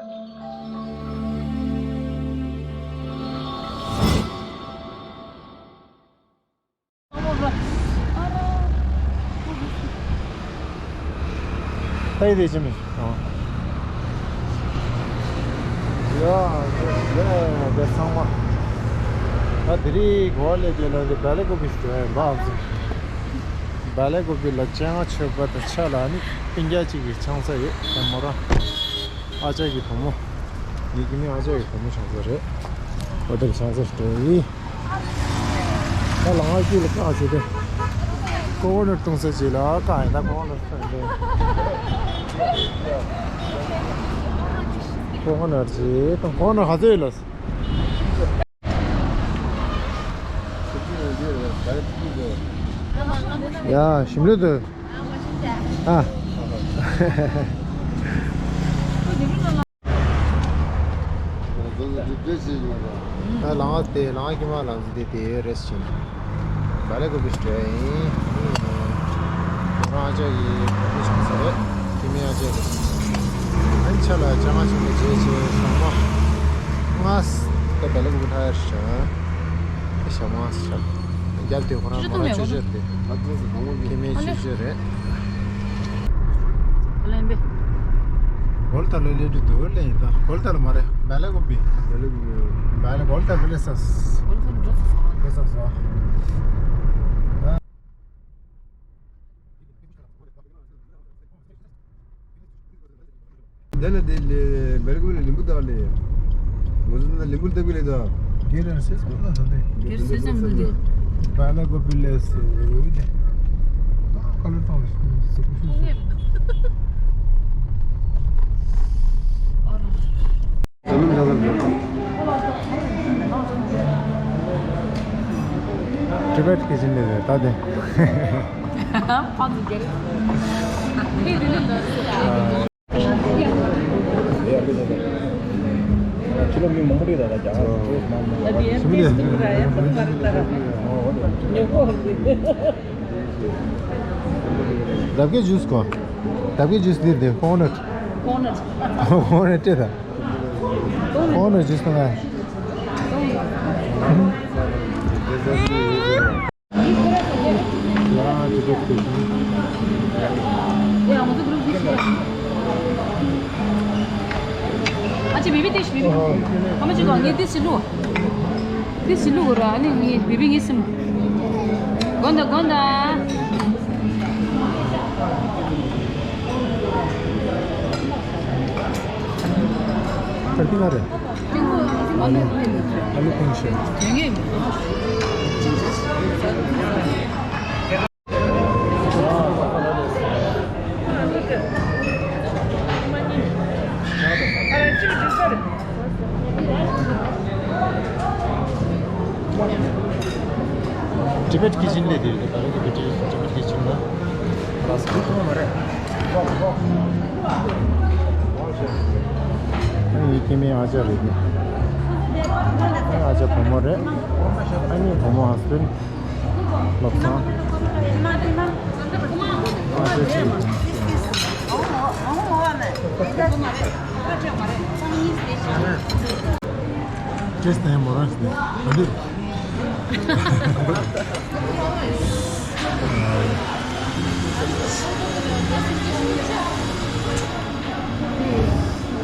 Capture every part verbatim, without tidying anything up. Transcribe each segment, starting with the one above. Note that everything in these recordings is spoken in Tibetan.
ད་ཡི་དེ་ཅི་མི་ཤེས། ཡ་ཡ་ཡ་ཚང་མ། ད་དེ་རིང་གོ་ལེ་དེ་ལ་དེ་བལ་ཀོ་པི་ཞིག་འགྲོ་ཡ་ཡིན་པ། ཨ་ཙི། བལ་ཀོ་པི་ལ་སྤྱན་སྔ་མཆོད་པ་དང་ཆ་ལ་ནི་སྤུན་ཀྱག་གཅིག་གི་ཆང་ས་ཡོད། ད་མོ་རང་ཨ་ཅག་གི་བུ་མོ། ངེད་ཀྱི་ནི་ཨ་ཅག་གི་བུ་མོ་ཆང་ས་རེད། འོ་དེ་ཆང་ས་ཞིག་འགྲོ་ཡི། ད་ལ་ང་ཁྱོད་ལ་བཀག་བྱས་ཏེ། ཀོ་ཀོ་ནཊ་བཏུང་ས་ཅིག་ལ་བཀག་ཡིན། ད་ཀོ་ཀོ་ནཊ་བཏུང་ས་ཅིག་ཀོ་ཀོ་ནཊ་ཅིག་བཏུང་། ཀོ་ཀོ་ནཊ་ག་ཚོད་ཡོད་ལ། ཡ་ཞིམ་ལོས་འདུག་ཨ། ད་ལང་དེ་ལང་ཀི་མ་ལང་ཟི་དེ་དེ་རེས་ཆེན། བལ་ཀོ་པི་སྤྲད་ཡིན། ཁོ་རང་ཨ་ཅག་གི་གོ་མི་བྱུང་ས་རེད། ཁྱི་མི་ཨ་ཅག་གི། ཨ་ནི་ཆ་ལ་ཅ་ང་ཆུང་གི་རྗེས་ཆེ་ཞང་མ། ང་ད་བལ་ཀོ་པི་ལྷ་ཡར་ཞང་། ཞང་མ་ཞང་། རྒྱབ་དེ་ཁོ་རང་མོ་རང་ཆོས་ཆོས་རེད། ཁྱི་མི་ཆོས་ཆོས་རེད། ལེན་པས། གོལ་ཐ་ལོ་ལེ་དུ་དུ་ལེ་ཡིན་ད། གོལ་ཐ་ལོ་མ་རེད། བལ་ཀོ་པི། བལ་ཀོ་པི། བལ་གོལ་ཐ་ལོ་ལེ་སས། གོལ་ཐ་ལོ་ལེ་སས། དེ་ལ་དེ་ལས་བལ་ཀོ་པི་ལ་ལིམ་བུ་བཏགས་ལེ། ངོ་ཟུ་ན་ལིམ་བུ་བཏགས་ལེ་ད། གེ་ར་སེ་སོ་ན་ད་དེ། གེ་སེ་སམ་དུ་དེ། བལ་ཀོ་པི་ལ་སེ་དེ། ཨ་ཀ་ལོ་ཏང་ལེ་སེ་ཀུ་ཤུ་སེ། ཊི་བེཊ་ཀི་ཆེན་ལས་རེད་ད་དེ། ཕག་གི་རྒྱལ། ཕྱི་ལོགས་མི་མང་པོ་རེད་ད་ལ་རྒྱ་གར་ཕེ་སི་ནང་ལ། རབ་རྒྱས་ཇུས་གོ། རབ་རྒྱས་ཇུས་འདིར་དེ་ཀོ་ནཊ། ཀོ་ནཊ། ཀོ་ནཊ་སྤྲད་ད། ཀོ་ནཊ་ཇུས་ད་ང་། ཨ་ཅེ་བི་བི་ཏེ་ཤི་བི་བི། ཨ་མ་ཅི་གོ་ངས་ཏེ་ཤི་ལུ། ཏེ་ཤི་ལུ་གོ་ར། ཨ་ནི་ངས་བི་བི་ངས་སིམ། གོན་ད་གོན་ད། ད་ཏི་ང་རེད། ཨ་ལུ་ཨ་ལུ་ཁུངས་ཤེས། ཊི་བེཊ་ཀི་ཆེན་ལས་དེ་རེད། ད་རེས་ཀྱི་ཊི་བེཊ་ཀི་ཆེན་ལ་ར་ས་ཁོ་མ་རེད། ཨ་ནི་ཁྱི་མི་ཨ་ཅག་རེད། ཨ་ཅག་བུ་མོ་རེད། ཨ་ནི་བུ་མོ་ཧ་སི་བེན་ལོག་སོང་། ཨ་ཅག་ཅིག་ཅེས་ནས་མོ་རང་ཞིག་ནས་ཨ་འདིར།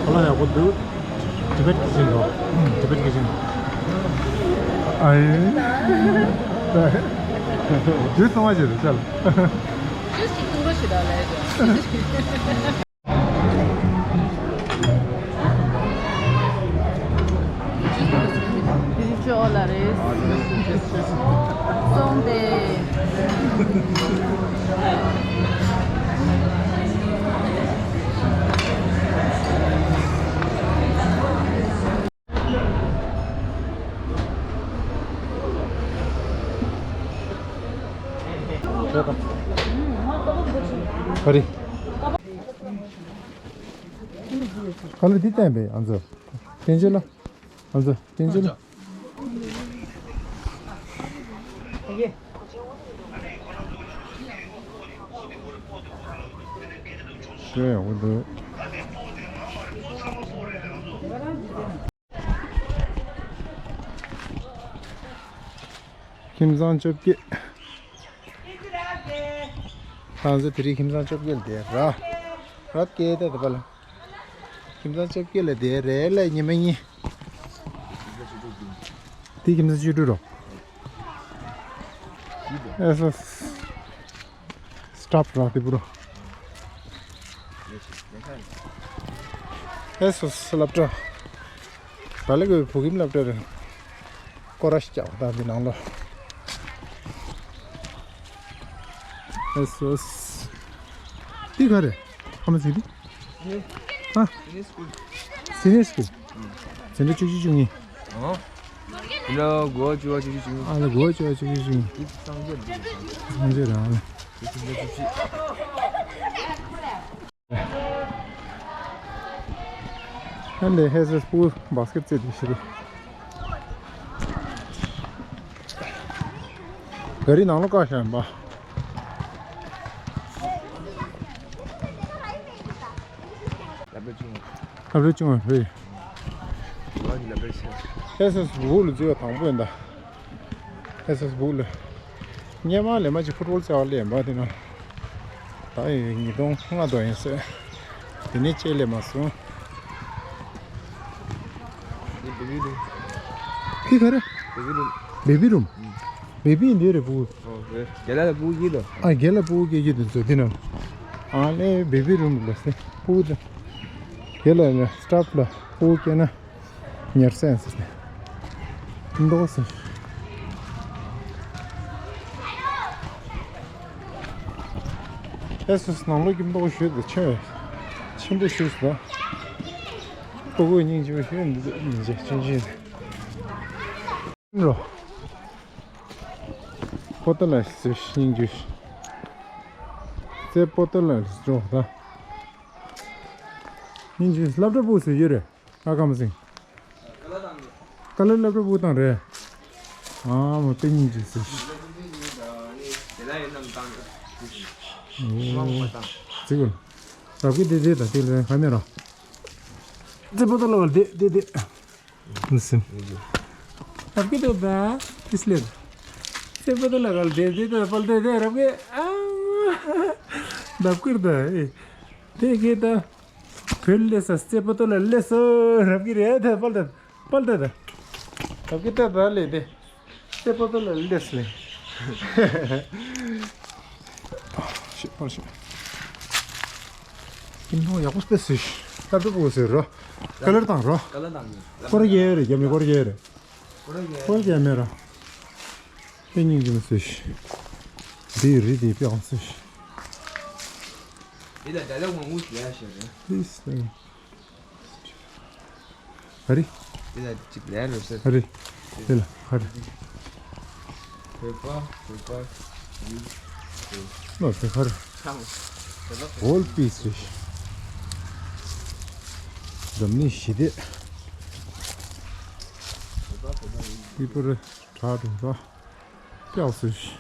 ཨ་ལ་ཡག་པོ་འདུག་ཊི་བེཊ་ཀི་ཆེན་འགྲོ། ཊི་བེཊ་ཀི་ཆེན། ཨ་ཡེ། ཇུས་གཏོང་བ་བྱེད་དུ་ཆལ། ཇུས་ཀྱི་གཏོང་རོགས་བྱེད་དང་ལས། ཇུས་ཀྱི་ཨོ་ལ་རེད། སོང་སྟེ། ཨ་རི། ཁ་ལོ་འདི་བསྟན་པས་ཨ་མཚོ། བསྟན་བཅོས་ལ། ཨ་མཚོ་བསྟན་བཅོས་ལ། ཤེས་ཡོང་གི་འདུག་ཁྱིམ་ཚང་བཅོ་བརྒྱད། ཁང་ཚན་དེ་རིང་ཁྱིམ་ཚང་བཅོ་བརྒྱད་ལ་བསྡད་ར། རབ་སྐྱེས་ཏེ་ད་པ་ལ། ཁྱིམ་ཚང་བཅོ་བརྒྱད་ལ་བསྡད་རེད་ལ་ཉི་མ་གཉིས། དེ་ཁྱིམ་ཚང་བཅུ་དྲུག་རོ། ཨེ་སོ། སི་ཊཱཕ་ར་དེ་བུ་རོ། ཨེ་སོ་སི་སློབ་གྲྭ། ད་ལེ་གི་བུ་ཁྱིམ་སློབ་གྲྭ་རེད། སྐོར་ར་ཞིག་བརྒྱབ་ད་འདི་ནང་ལོ། ཨེ་སོ་སི། འདི་ག་རེད། ཁ་མ་ཟིན་འདི། ཨ། སི་ནི་ཡར་སི་ཀུལ། སི་ནི་ཡར་སི་ཀུལ། འཛིན་གྲྭ་བཅུ་གཅིག་བཅུ་གཉིས། ཨོ། འདི་ལ་གོ་བ་བཅུ་བ་བཅུ་གཅིག་བཅུ་གཉིས། ཨ་ལ་གོ་བ་བཅུ་བ་བཅུ་གཅིག་བཅུ་གཉིས། འདི་སངས་རྒྱས་རེད། སངས་རྒྱས་རེད་ཨ་ལ། འདི་སངས་རྒྱས་བཅུ་གཅིག། ཨ་ནི་ཧེ་སི་སྤུ་བ་སི་ཀེཊ་རྩེད་དེ་ཤི་རེད། ག་རི་ནང་ལོགས་བཀག་བཞག་ཡིན་པ། ལབ་རེ་བྱུང་། ལབ་རེ་བྱུང་བ་རེད། ང་གི་ལབ་རེ་བྱས། ཨེ་སི་སི་སྦུག་ལ་འཛུལ་བ་དང་པོ་ཡིན་ད། ཨེ་སི་སི་སྦུག་ལ། སྔོན་མ་ལས་མ་ཅིག་ཕུཊ་བོལ་རྩེ་བ་ལས་ཡིན་པ་དེ་ན། ད་ཡིན་ཉིས་སྟོང་ལྔ་དོ་ཡིན་ཟེར། དེ་ནས་ཅེས་ལས་མ་སོང་། འདི་བེ་བི་རུམ། འདི་ག་རེ། བེ་བི་རུམ། བེ་བི་རུམ། བེ་བི་འདི་རེད་བུ། ཨོ་རེད། རྒན་ལགས་ལ་སྤུ་གུ་སྐྱེས་དོ། ཨ་རྒན་ལགས་སྤུ་གུ་སྐྱེས་ཀྱི་འདུག་ཚོད་འདི་ན། ཨ་ལེ་བེ་བི་རུམ་ལ་སེ་སྤུ་གུ་དེ། རྒན་ལགས་ལ་སི་ཊཱཕ་ལ་སྤུ་གུ་སྐྱེས་ན། ཉར་སེན་སེ་སེ། མདོག་སེ། ཨེ་སོ་སི་ནང་ལོགས་ཀྱི་མདོག་ཞུས་དུ་ཆེ་བས། ཆེན་པོ་ཞུས་སུ་དང་། སྤུ་གུ་སྙིང་རྗེ་པོ་ཞུས་འདི་ཚོ་སྙིང་རྗེ་ཆུང་ཆུང་རེད། རོ། པོ་ཏ་ལ་སེ་སྙིང་རྗེ། སེ་པོ་ཏ་ལ་སེ་འགྲོ་ད། སྙིང་རྗེ་སློབ་གྲྭ་སྤུ་གུ་སུ་ཡོད་རེད། ཨ་ཀ་མ་སིང་། ཀ་ལ་སློབ་གྲྭ་བུ་དང་རེད། ཨ་མ་དཔེ་སྙིང་རྗེ་ཟེར། ཟེར་གོ། རབ་ཀྱི་དེ་དེ་དང་དེ་ལ་ཁ་མེད་ར། ཙེ་པོ་ཏོ་ལ་བ་དེ་དེ་དེ། མི་སེམས། རབ་ཀྱི་དེ་ད་ཏིས་ལེར། ཙེ་པོ་ཏོ་ལ་ག་ལ་དེ་དེ་དེ་པལ་དེ་དེ་རབ་ཀྱི་ཨ། རབ་ཀྱི་ད་ཨེ། དེ་གི་ད། བོད་ལས་ས་རྩེ་པོ་ཏོ་ལ་ལས་སོ་རབ་ཀྱི་རེད་དེ་པལ་དེ། པལ་དེ་དེ། རབ་ཀྱི་དེ་ད་ལས་དེ། རྩེ་པོ་ཏོ་ལ་ལས་ལས། ཤེས་པར་ཤེས། ཀིམ་ཐོང་ཡག་པོ་སྤེ་སི། ལྟ་གྲུབ་པོ་ཟེར་རོ། ཀ་ལར་དང་རོ། ཀ་ལར་དང་། སྐོར་རྒྱལ་རེད་རྒྱ་མི་སྐོར་རྒྱལ་རེད། སྐོར་རྒྱལ་མེད་ར། དཔེ་སྙིང་རྗེ་མོ་ཟེར། འདི་རི་འདི་དཔེ་ཡག་ཟེར། འདི་ལ་ད་ལོ་ངོ་ངུ་ཞུ་ཡ་ཞེས་རེད། This thing. ཧ་རི། དེ་ལ་གཅིག་ལས་རེད་ཟེར། ཧ་རི། དེ་ལ་ཧ་རི། བོད་པ་བོད་པ་ཡིན། ལོ་དེ་ཧ་རི། ཆང་། བོད་པ་བོད་པ་ཡིན། ཝོལ་པིས་རེད། འཛམ་གླིང་ཞི་བདེ། བོད་པ་བོད་པ་ཡིན། པི་པར་གྲགས་འགྲོ་ར། ཀྱག་སུ་ཤི།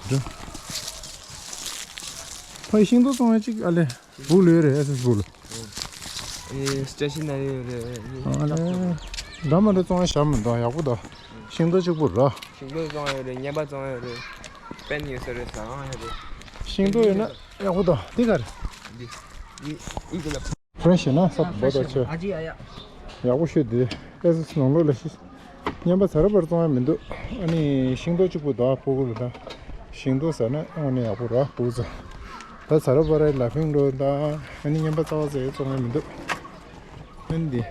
འདྲ། ཕ་ཤིང་ཏོག་བཙོང་ཡ་གཅིག་ཨ་ལེ། སྦུག་ལོས་རེད་ཨེ་སི་སྦུག་ལོ། ཨེ་སི་ཊེ་ཤ་ན་རི་ཡོད་རེད། ཨ་ལེ། འདྲ་མ་འདྲ་བཙོང་ཡ་ཞབས་མི་འདུག་ཡག་པོ་འདུག་ཤིང་ཏོག་གཅིག་པུ་ར། ཤིང་ཏོག་བཙོང་ཡ་ཡོད་རེད། རྔན་པ་བཙོང་ཡ་ཡོད་རེད། པན་ཡོད་ས་རེད་ཟ་ཁང་ཡོད་རེད། ཤིང་ཏོག་ཡོད་ན་ཡག་པོ་འདུག་འདི་ག་རེད། འདི། འདི་འདི་ལ། ཕ་རེ་ཤི་ན་ས་བོ་ད་ཆོ། ཨ་ཅི་ཨ་ཡ། ཡག་པོ་ཤོད་དེ། ཨེ་སི་ནང་ལོགས་ལ་ཤི། རྔན་པ་ཚ་ར་བར་བཙོང་ཡ་མི་འདུག་ཨ་ནི་ཤིང་ཏོག་གཅིག་པུ་ད་ཕོ་གུ་ལ་ད། ཤིང་ཏོག་ཟ་ན་ཨ་ནི་ཡག་པོ་ར་ཕོ་གུ་ཟ། ད་ཚ་ར་བར་ར་ལ་ཕིང་འགྲོ་ད། ཨ་ནི་རྔན་པ་ཚ་བ་ཟ་ཡ་བཙོང་ཡ་མི་འདུག་ཨ་ནི་འདི།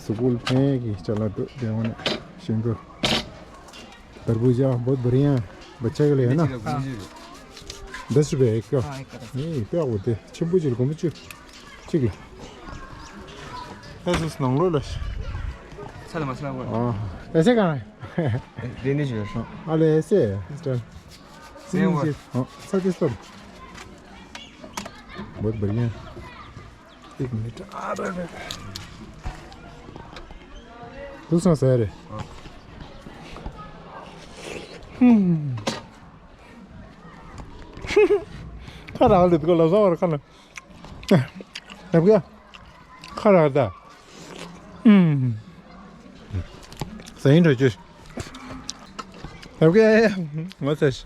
སུ་ཀུལ་ཕན་གྱི་ཅ་ལག་འདུག་དེ་འོ་ནི་ཤིང་ཏོག तरबूजा बहुत बढ़िया है, बच्चा के लिए है ना? हाँ। दस रुपये एक का। हाँ, एक का। ए, क्या बोलते हैं? छिम्पू चिल को मुझे। ठीक है। ऐसे सुनाओ लो लश। चल, मसला बोल। हाँ, ऐसे कहाँ है? देने जो है। हाँ, अरे ऐसे है, इस टाइम। नहीं हुआ। हाँ, सर, किस पर? बहुत बढ़िया। एक मिनट, आ रहा है। दूसरा शहर है। हाँ। हम्म। खा रहा है, देखो, लगा और खाना। अब क्या? खा रहा था। हम्म। सही रहे, चुस। Okay, what's this?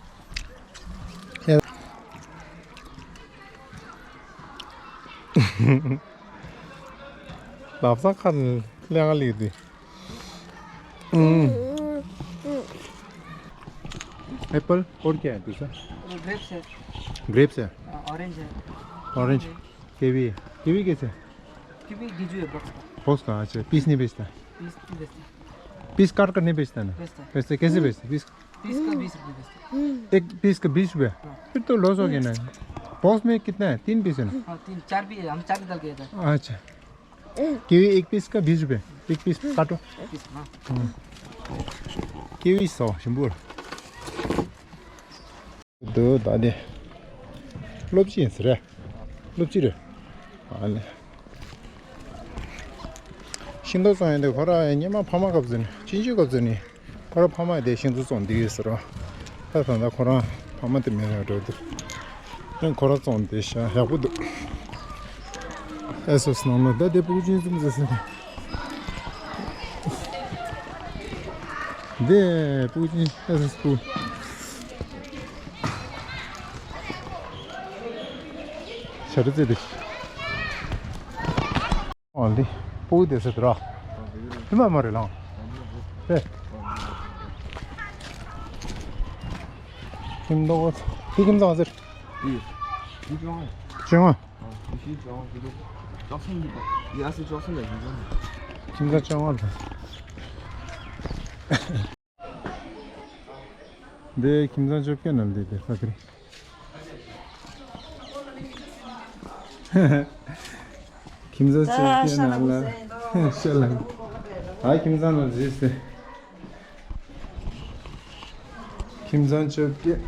Yeah. ལབ་ས་ཁ་ལས་ང་ལིག་དེ། हम्म। एप्पल और क्या है दूसरा? ग्रेप्स है। ग्रेप्स है। ऑरेंज है। ऑरेंज। कीवी है। कीवी कैसे? कीवी गिजू है बॉक्स का। बॉक्स का, अच्छा, पीस नहीं बेचता? पीस नहीं बेचता। पीस काट कर नहीं बेचता ना? बेचता है। बेचते, कैसे बेचते? पीस? पीस का बीस रुपये बेचते हैं। एक पीस का बीस रुपये? हाँ। फिर तो लॉस हो गया ना। बॉक्स में कितना है? तीन पीस है ना? हाँ, तीन, चार भी है, हम चार निकाल के देते हैं। अच्छा। कीवी एक पीस का बीस रुपये। एक पीस काटो। पीस, हाँ। हम्म। कीवी सौ, शंभू। འདུག་ད་དེ། སློབ་སྤྱི་ཡིན་ཟེར་རེད། སློབ་སྤྱི་རེད། ཨ་ལེ། ཤིང་ཏོག་བཙོང་ཡོང་དུས་ཁོ་རང་སྔོན་མ་ཕ་མ་སྐབས་ཚོད་ནས་གཅེན་གཅུང་སྐབས་ཚོད་ནས་ཁོ་རང་ཕ་མ་དེ་ཤིང་ཏོག་བཙོང་བསྡད་ཡོད་ཟེར་རོ། ད་ད་ལྟ་ཁོ་རང་ཕ་མ་དེ་མེད་ཡོད་འགྲོ་འདུག་ཨ་ཁོ་རང་བཙོང་བསྡད་ཤག་ཡག་པོ་འདུག་ཨེ་སོ་སི་ནང་ལ་ད་དེ་ཕྲུ་གུ་ཆུང་ཆུང་ཟེར་ཟེར་ནས། འདི་ཕྲུ་གུ་ཆུང་ཨེ་སོ་སི་ཕྲུ་གུ། ཤ་རུ་རྩེ་དེ། ཨ་འདི་ཕྲུ་གུ་དེ་ཟེར་དུ་ར། ཕི་མ་མ་རེད་ལང་། ཧེ། ཁྱིམ་ཐོག་ཁྱི་ཁྱིམ་ཚང་ཟེར། ཡིས། ཡིས་ཅོང་ཨ། ཅོང་ཨ། ཨ་ཡིས་ཅོང་ཨ་ཟེར་དུ། ཅོག་སོང་གི་ཡ་སི་ཅོག་སོང་ལ་ཡིན་ཅོང་ཨ། ཁྱིམ་ཚང་ཅོང་ཨ་ལ། འདི་ཁྱིམ་ཚང་བཅོ་བརྒྱད་ནང་འདི་དེ་ཁ་ཁི་རེད། ཁྱིམ་ཚང་བཅོ་བརྒྱད་ནང་ལ་ཤ་ལ། ཨ་ཁྱིམ་ཚང་ལ་རྗེས་སུ། ཁྱིམ་ཚང་བཅོ་བརྒྱད།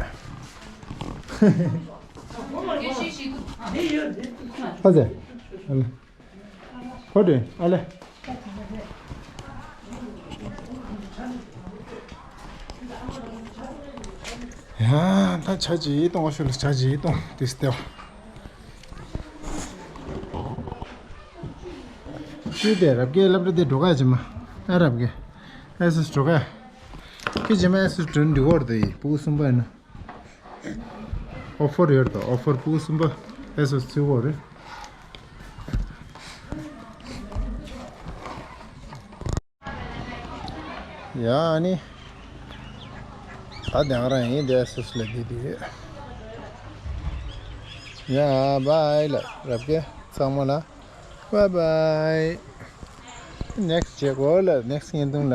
ཨ་ཙི། ཨ་ལ། ཁོ་དྲན་ཨ་ལེ། ཡ་ད་ཆ་ཅིག་གཏོང་བ་ཤོད་ལ་ཆ་ཅིག་གཏོང་དེ་སྟེ་བ། ཤུལ་དེ་རབ་རྒྱས་སློབ་གྲྭ་དེ་འགྲོ་ག་ཅི་མ། ཨ་རབ་རྒྱས་ཨེ་སི་འགྲོ་ག་ཁྱི་ཇི་མ་ཨེ་སི་དྲུན་འདི་བོར་དེ་ཡི་ཕྲུ་གུ་གསུམ་པ་ཡིན་ན། ཨོ་ཕར་ཡོད་དོ། ཨོ་ཕར་ཕྲུ་གུ་གསུམ་པ་ཨེ་སོ་སི་ཚུད་གོ་རེད། ཡ་ཨ་ནི། ད་དེང་རང་ཡིན་དེ་ཨེ་སོ་སི་ལ་བསྡད་དེ་ཡོད། ཡ་བྷའི་ལ་རབ་རྒྱས་ཚང་མ་ལ་བྷའི་བྷའི། ནེག་སི་ཊི་བྱེད་གོ་ལ་ནེག་སི་ཊི་བརྙན་ཐུང་ལ།